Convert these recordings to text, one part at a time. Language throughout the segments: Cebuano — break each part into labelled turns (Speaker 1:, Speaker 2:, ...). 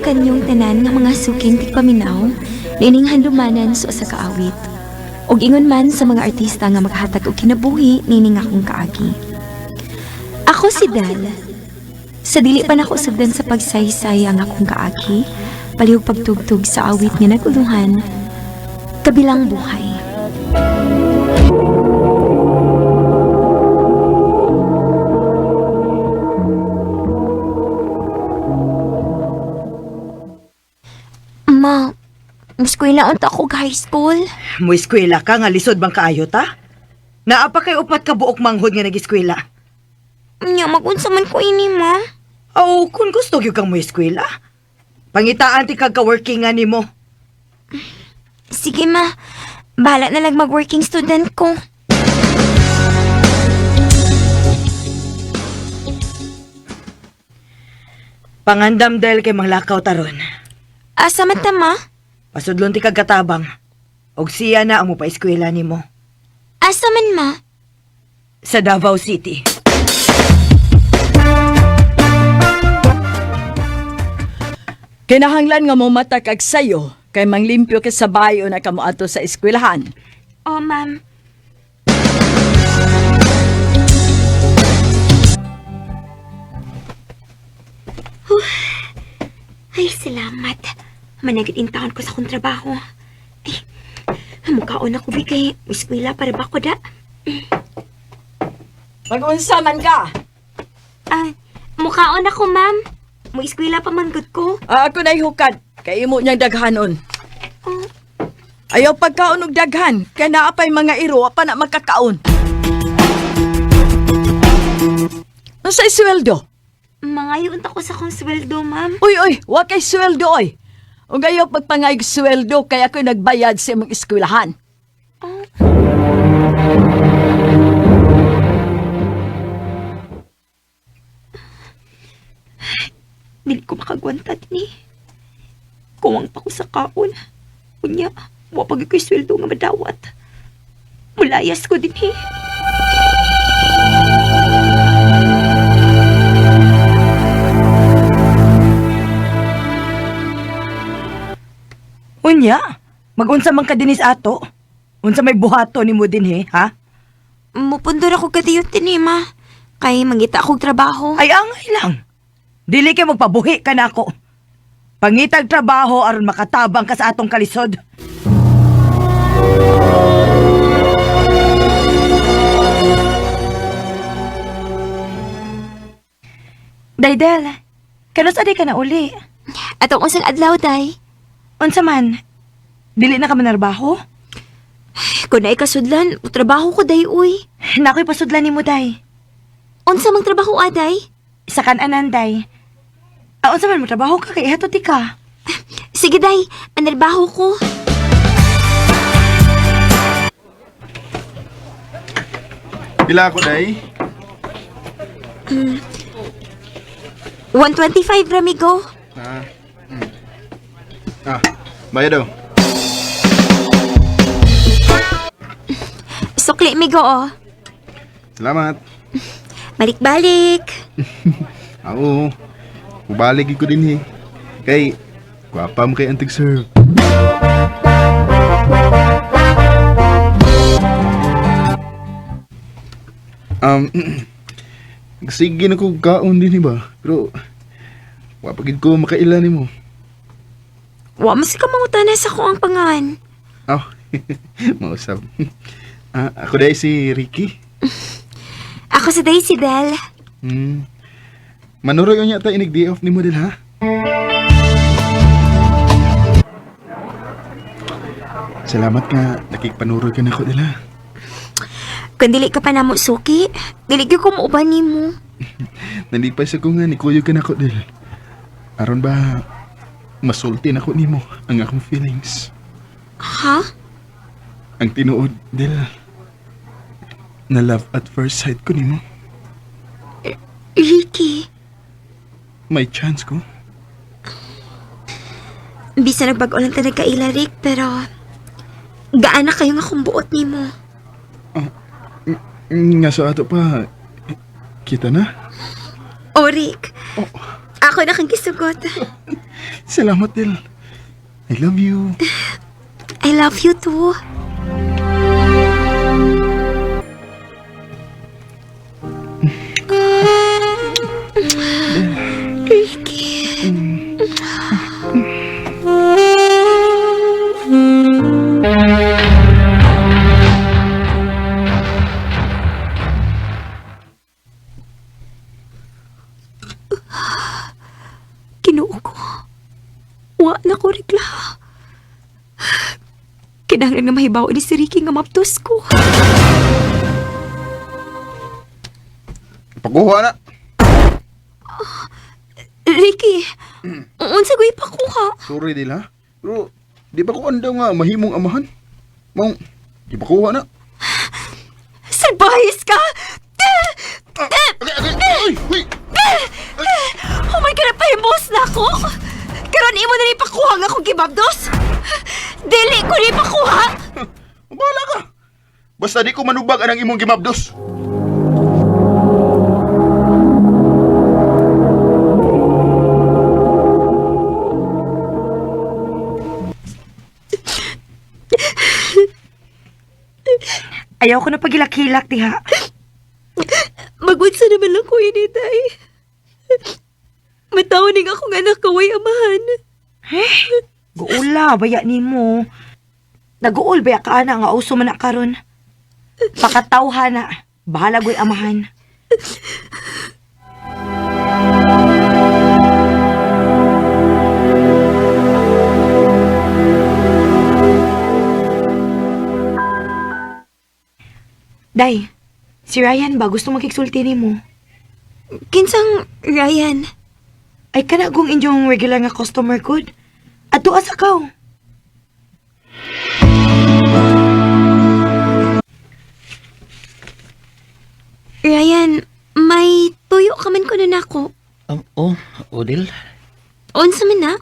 Speaker 1: kanyong tanan nga mga suking tigpaminaw niining handumanan sa usa ka awit. Ug ingon man sa mga artista nga makahatag og kinabuhi niining akong kaagi. Ako si Del. Sa dili pa nako sugdan sa pagsaysay ang akong kaagi, palihog pagtugtog sa awit nga naguluhan, Kabilang Buhay. Ma, muskwela unta ako high school.
Speaker 2: Mueskwela ka nga lisod bang kaayo ta? Naa pa kay upat ka buok manghod nga nag-eskwela.
Speaker 1: Nya, magunsa man ko ini, ma.
Speaker 2: Aw, kung gusto gyud kang mueskwela. Pangitaan ti kag ka-working nga nimo.
Speaker 1: Sige, ma. Bahala na lang mag-working student ko.
Speaker 2: Pangandam dahil kay manglakaw taron.
Speaker 1: Asa man ta, ma?
Speaker 2: Pasudlon ti kag katabang. Og siya na ang mopa-eskwela nimo
Speaker 1: Asa man, ma?
Speaker 2: sa Davao City.
Speaker 3: Kinahanglan nga mo matakag sayo kay manglimpyo ka sa bayo na kamo ato sa eskwelahan.
Speaker 1: Oh, ma'am. Huh. Ay, salamat. Managit in taon ko sa akong trabaho. Ay, mukhaon ako bigay. Eskwela para ba ko da?
Speaker 3: Magunsa man ka.
Speaker 1: Ah, mukhaon ako, ma'am. Mo eskwela pa man gud ko.
Speaker 3: Ah, ako na'y hukad kay imo niyang daghanon.
Speaker 1: Oh,
Speaker 3: Ayaw pagkaon og daghan kay naa pay mga iro wa pa na makakaon. Unsay sweldo?
Speaker 1: mangayon ta ko sa akong sweldo, ma'am.
Speaker 3: Uy uy, wa kay sweldo oy. Ug ayaw pagpangayog sweldo kay ako'y nagbayad sa imong eskwelahan.
Speaker 1: Oh. Dili ko makagwanta ni. Kuwang pa ko sa kaon. Unya, wa pa gyud ko'y sweldo nga madawat. Mulayas ko din eh.
Speaker 2: Unya, magunsa man ka dinis ato. Unsa may buhato nimo dinhi, ha?
Speaker 1: Mupundor ako kadiyot din eh, ma. Kay mangita akong trabaho.
Speaker 2: Ay angay lang. Dili kay magpabuhi ka nako. Pangitag trabaho aron makatabang ka sa atong kalisod. Daydel, kanus aday ka na uli?
Speaker 1: Atong usang adlaw, day.
Speaker 2: Unsa man? Dili na ka manarbaho?
Speaker 1: Kung naay kasudlan, trabaho ko, day, uy.
Speaker 2: Nako'y pasudlan nimo, day.
Speaker 1: Unsa mang trabaho, aday?
Speaker 2: Sa kananan, day. Ah, unsa man mo trabaho ka kay ihatod ti ka.
Speaker 1: Sige, day. Anarbaho ko.
Speaker 4: Pila ako, day?
Speaker 1: 125, Ramigo.
Speaker 4: Ah. Ah, bayad daw.
Speaker 1: Sukli, migo, oh.
Speaker 4: Salamat.
Speaker 1: Balik-balik.
Speaker 4: Ako, mubalik ko din eh. Kay, gwapa mo kay antig serve. Um, sige na ko kaon din eh ba? Pero, wapagid ko makaila nimo.
Speaker 1: Wa mas ka mangutana sa ko ang pangan.
Speaker 4: Oh, mausap. Ah, ako dahil si Ricky.
Speaker 1: Ako si Daisy Del.
Speaker 4: Hmm. Manuroy unya ta inig day off ni model ha? Salamat nga nakikpanuroy ka nako dila.
Speaker 1: Kung dili ka pa namo suki, dili gyud ko muuban nimo.
Speaker 4: Nalipay sa ko nga ni kuyo ka nako dil. Aron ba masulti nako nimo ang akong feelings.
Speaker 1: Ha?
Speaker 4: Ang tinuod dil na love at first sight ko nimo.
Speaker 1: Ricky,
Speaker 4: May chance ko.
Speaker 1: bisa nagbag-o lang ta nagkaila, Rick, pero gaana kayo nga akong buot nimo.
Speaker 4: Nga sa ato pa kita na.
Speaker 1: O, Rick, ako na kang gisugot.
Speaker 4: Salamat, Del. I love you.
Speaker 1: I love you too. Ricky. Kinuo ko. Wa na ko regla. Kinahanglan nga mahibaw ni si Ricky nga maptos ko.
Speaker 4: Pakuha na.
Speaker 1: Ricky, unsa ko ipakuha?
Speaker 4: Sorry, Del, ha? Pero, di ba ko andaw nga mahimong amahan? Mong, di ba kuha na?
Speaker 1: Salbahis ka!
Speaker 4: Okay, okay. Ay, uy!
Speaker 1: Oh my God, napahimos na ako! Karon imo na ni ipakuha nga akong gibabdos? Dili ko ni ipakuha!
Speaker 4: Bahala ka! Basta di ko manubag anang imong gimabdos.
Speaker 2: Ayaw ko na pagilak-hilak diha.
Speaker 1: Magunsa naman lang ko ini, day. Mataw ning akong anak kaway amahan.
Speaker 2: Guula, baya nimo. Naguol baya ka ana nga uso man na karon. Pakatawha na. Bahala go'y amahan. Day, si Ryan ba gusto makiksulti nimo?
Speaker 1: Kinsang Ryan?
Speaker 2: Ay kana kung inyong regular nga customer good. Ato asa kaw.
Speaker 1: Ryan, may tuyo ka man kuno nako.
Speaker 5: Oh, Odil,
Speaker 1: Unsa man na?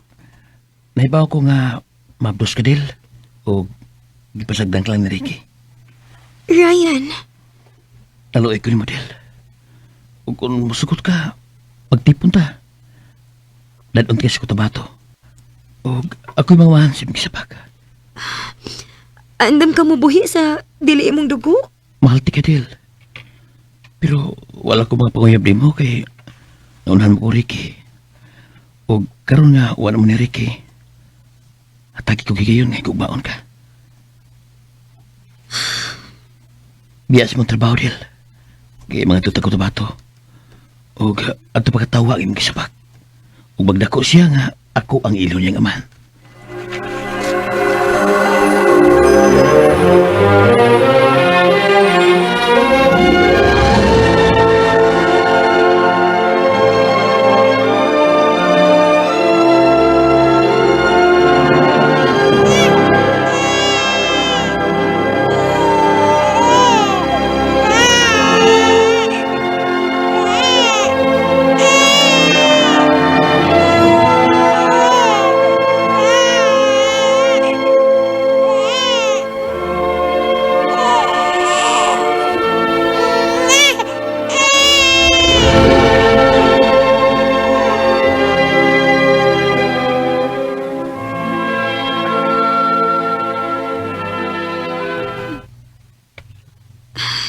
Speaker 5: nahibaw ko nga mabdos ka, Dil. O gipasagdan ka lang ni Ricky.
Speaker 1: Ryan,
Speaker 5: Naluoy ko ni mo, Dil. O kung musugot ka, magtipon ta. Dadon ka sa Cotabato. O ako'y mangawahan sa imong gisabak.
Speaker 1: andam ka mo buhi sa dili imong dugo?
Speaker 5: Mahal ti ka, Dil. Pero wala ko mga panguyab di mo kay naunahan mo ko, Ricky. O karon nga, wala mo ni Ricky. Atagi ko gigayon nga igugmaon ka. Biya sa mong trabaho, Dil. Kay mga tutag ko bato. O ato pagkatawa ang imong gisabak. Ug magdako siya nga ako ang ilo niyang amahan.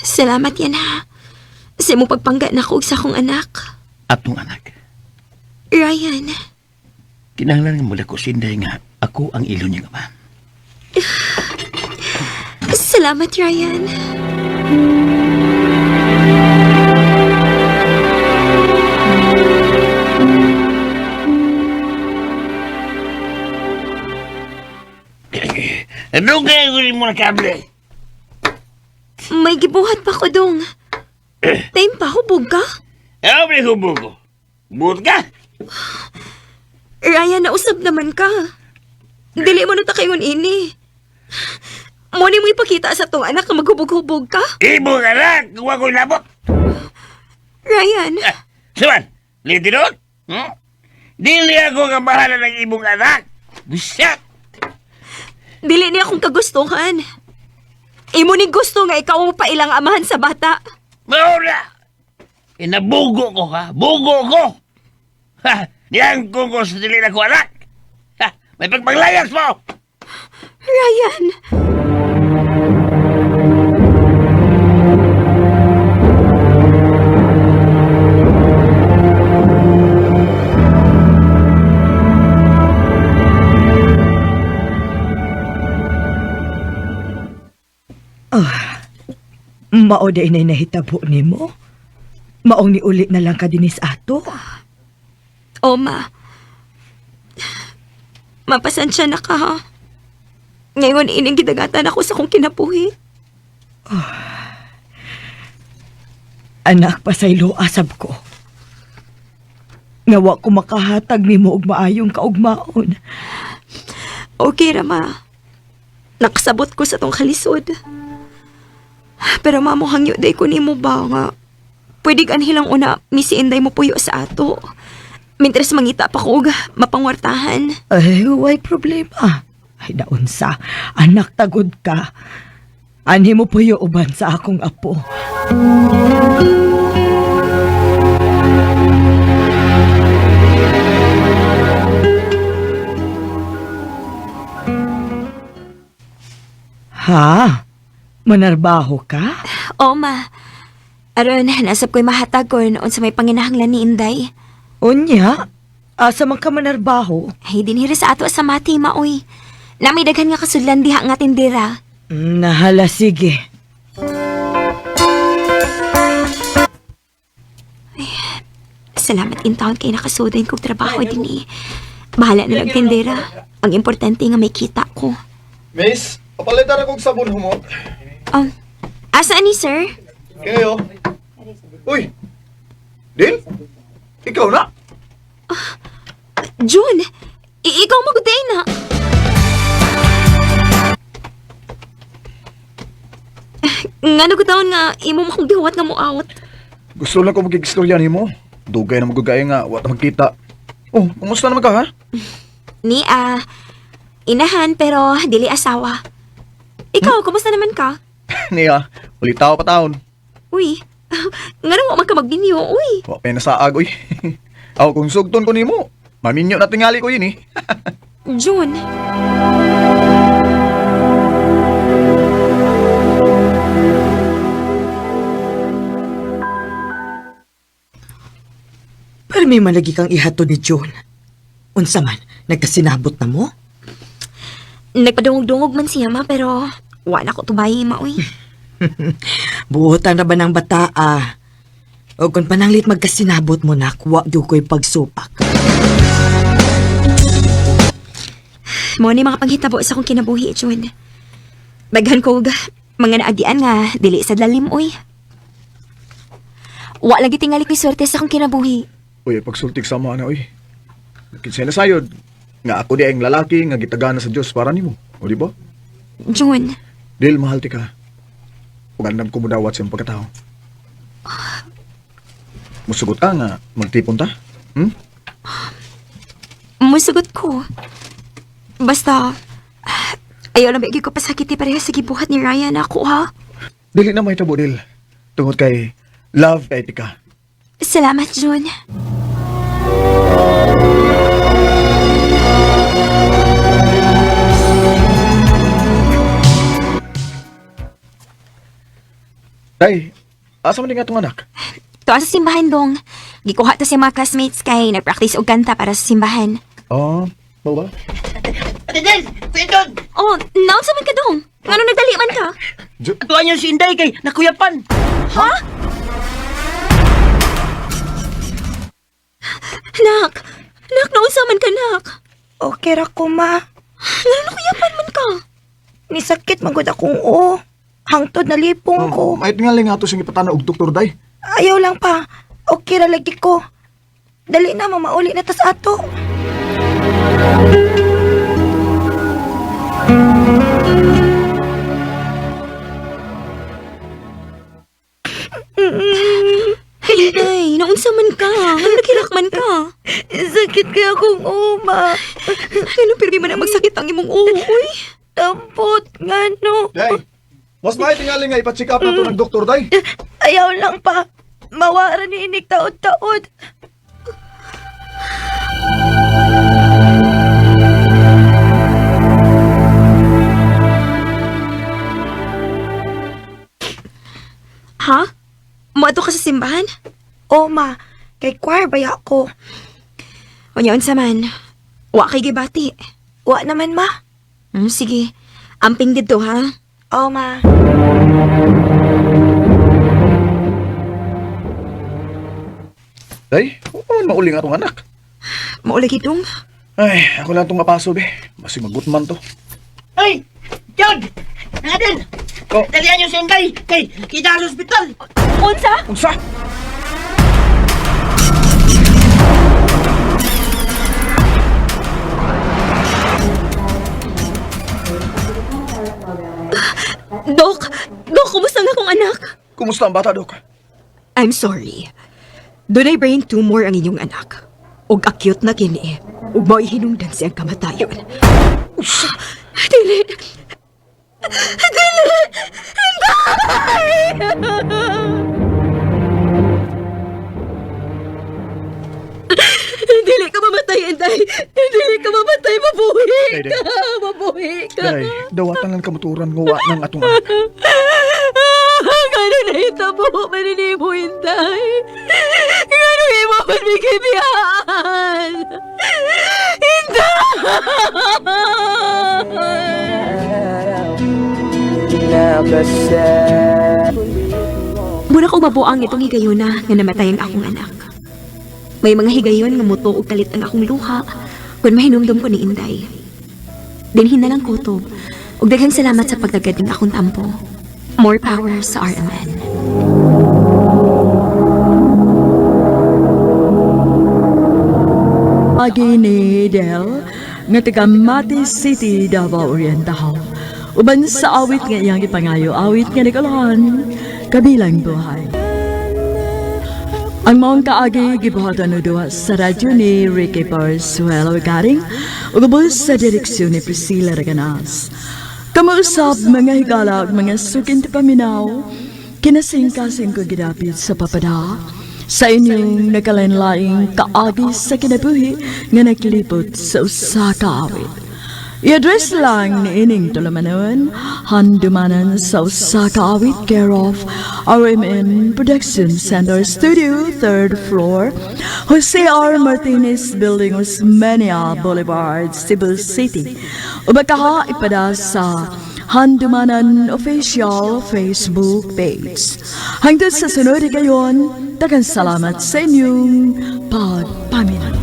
Speaker 1: Salamat yan ha. Sa imong pagpangga na ko sa akong anak.
Speaker 5: Atong anak.
Speaker 1: Ryan,
Speaker 5: Kinahanglan nga mula ko sinday nga ako ang ilo niyang amahan.
Speaker 1: salamat Ryan.
Speaker 6: Ano kaya gawin mo na kable?
Speaker 1: May gibuhat pa ko dong. Time pa, hubog ka?
Speaker 6: Ano ba hubog ko? Buot ka?
Speaker 1: Ryan, nausab naman ka. Dili mo na ta kayon ini. Mo ni mo ipakita sa tong anak nga maghubog-hubog ka?
Speaker 6: Ibo ka na! Kuha ko labot!
Speaker 1: Ryan,
Speaker 6: Saman, litinot? Hmm? Dili ako nga bahala ng ibong anak! Bisyak!
Speaker 1: dili niya akong kagustuhan. Imo ni gusto nga ikaw ang pailang amahan sa bata.
Speaker 6: Maura! Inabugo ko ha! Bugo ko! Ha! Niyangko ko sa dili na ko anak! May pagpanglayas mo!
Speaker 1: Ryan!
Speaker 2: Mao day inay nahitabo nimo. Maong niuli na lang ka dinis ato.
Speaker 1: O, ma. Mapasansya na ka, ha? Ngayon, ining gidagatan ako sa kong kinabuhi.
Speaker 2: Anak, pasaylo asab ko. Nga wa ko makahatag nimo og maayong kaugmaon.
Speaker 1: Okay ra, ma. Nakasabot ko sa tong kalisod. Pero ma, mo hangyo day ko nimo ba nga. Pwede anhilang una, misi Inday mo puyo sa ato. Mintres mangita pa ko og mapangwartahan.
Speaker 2: Ay, way problema. Ay, naunsa. Anak, tagod ka. Anhi mo puyo uban sa akong apo. Ha? Manarbaho ka?
Speaker 1: O, ma. Aron, nasab ko'y mahatag ko noon sa may panginahanglan ni Inday.
Speaker 2: Unya? Asa man ka manarbaho?
Speaker 1: Ay, dinhiri sa ato sa mati, maoy. Nami daghan nga kasudlan diha nga tindera.
Speaker 2: Nahala, sige.
Speaker 1: Salamat in town kay nakasudan kog trabaho din eh. Bahala na lang tindera. Ang importante nga may kita ko.
Speaker 4: Miss, papalitan akong sabon humot.
Speaker 1: Asa ni sir?
Speaker 4: Kayo. Uy! Dil? Ikaw na?
Speaker 1: June, ikaw maguday na. Nga nagutaon nga, imo mo kong gihuwat nga mo out.
Speaker 4: Gusto lang ko magkikistorya nimo. Dugay na magugay nga, wa ta magkita. Oh, kumusta naman ka ha?
Speaker 1: Ni inahan pero dili asawa. Ikaw, kumusta naman ka?
Speaker 4: Niya, ulitaw pa taon.
Speaker 1: Uy, nga wa man ka magbinyo, uy.
Speaker 4: Wa pa nasaag uy. Aw kung sugton ko nimo, maminyo na tingali ko yun eh.
Speaker 1: June.
Speaker 2: Pero may malagi kang ihatod ni John. Unsa man, nagkasinabot na mo?
Speaker 1: Nagpadungog-dungog man siya ma, pero wa na ko tubayi ma, uy.
Speaker 2: Buotan na ba ng bata ah? O kung pananglit magkasinabot mo na, wa gyud ko'y pagsupak.
Speaker 1: Mo ni mga panghitabo sa akong kinabuhi, June. Daghan ko og mga naagian nga dili sa lalim, uy. Wa lagi tingali ko'y swerte sa akong kinabuhi.
Speaker 4: Uy, pagsultik sa mga na uy. Kinsay na sayod. Nga ako di ang lalaki nga gitagana sa Dios para nimo. O di ba?
Speaker 1: June,
Speaker 4: Dil mahal ti ka. Ug andam ko mudawat sa imong pagkatao. Musugot ka nga magtipon ta? Hmm?
Speaker 1: musugot ko. Basta, ayaw lang ba ko pasakiti pareha sa gibuhat ni Ryan ako, ha?
Speaker 4: Dili na mahitabo dil. Tungod kay love kay tika.
Speaker 1: Salamat, June.
Speaker 4: Day, asa man ni nga tong anak?
Speaker 1: Tuwa sa simbahan dong. Gikuha to sa mga classmates kay nagpractice og kanta para sa simbahan.
Speaker 4: Oh, mao ba?
Speaker 6: Ate Del! Kuya John!
Speaker 1: Oh, naunsa man ka dong? Ngano nagdali man ka?
Speaker 6: Atuan niyo si Inday kay nakuyapan!
Speaker 1: Ha? Nak! Nak, naunsa man ka, nak?
Speaker 2: Okay ra ko, ma.
Speaker 1: Ngano nakuyapan man ka?
Speaker 2: Nisakit magod akong o. Hangtod na lipong ko.
Speaker 4: May tingali nga to siyang ipatana og doktor day.
Speaker 2: Ayaw lang pa. Okay ra lagi ko. Dali na, mamauli na tas ato.
Speaker 1: Inday, naunsa man ka? Ngano naghilak man ka?
Speaker 2: Sakit kaya akong uma.
Speaker 1: Ngano pirmi man ang magsakit ang imong ulo, uy?
Speaker 2: Tampot, ngano.
Speaker 4: Day, mas may tingali nga ipa-check up na to ng doktor day.
Speaker 2: Ayaw lang pa. Mawara ni inig taod-taod. ma. Kay choir baya ko.
Speaker 1: Unya unsa man? Wa kay gibati.
Speaker 2: Wa naman, ma.
Speaker 1: Sige. Amping didto ha.
Speaker 2: Oo, ma.
Speaker 7: Day, huwag man mauling atong anak.
Speaker 1: Mauli gidong.
Speaker 7: Ay, ako lang itong mapaso, be. Basig magutman to.
Speaker 6: Ay! Jod! Naden!
Speaker 7: Oh.
Speaker 6: Dalian niyo si Inday! Kay, kita sa ospital!
Speaker 1: Unsa?
Speaker 7: Unsa?
Speaker 1: Dok, Dok, kumusta nga akong anak?
Speaker 7: Kumusta ang bata, Dok?
Speaker 1: I'm sorry. Dunay brain tumor ang inyong anak. Ug acute na kini. Ug mao'y hinungdan siyang kamatayon. Dili. Dili. Inday! Dili ka mamatay, Inday. Dili ka mamatay. Mabuhi
Speaker 7: Day, day.
Speaker 1: ka. Mabuhi ka.
Speaker 7: Day, dawatan lang kamuturan nga wa ng atong anak.
Speaker 1: Gano'n na ito po, maninimo, Inday. Gano'n imo man may kibiyaan. Inday! Mura ko mabuang itong higayuna nga namatay ang akong anak. May mga higayon nga muto og kalit ang akong luha kung mahinumdum ko ni Inday. Dinhin na lang kutob ug daghang salamat sa pagtagad ng akong tampo. More power sa RMN.
Speaker 3: Agi ni Del nga taga Mati City, Davao Oriental. Uban sa awit nga iyang gipangayo, awit nga nagalahan, kabilang buhay. Ang maong kaagi gibuhatan o duha sa radyo ni Ricky Barzuelo Garing ug ubos sa direksyon ni Priscilla Raganas. Kamausap mga higala ug mga sukin ti paminaw, kinasingkasing ko gidapit sa papada sa inyong nagkalain-laing kaagi sa kinabuhi nga naglibot sa usa ka awit. I-address lang ni ining tulumanon, handumanan sa usa ka awit, care of RMN Production Center Studio, 3rd floor, Jose R. Martinez Building, Osmeña Boulevard, Cebu City. O baka ipada sa Handumanan Official Facebook page. Hangtod sa sunod gayon, daghang salamat sa inyong pagpaminaw.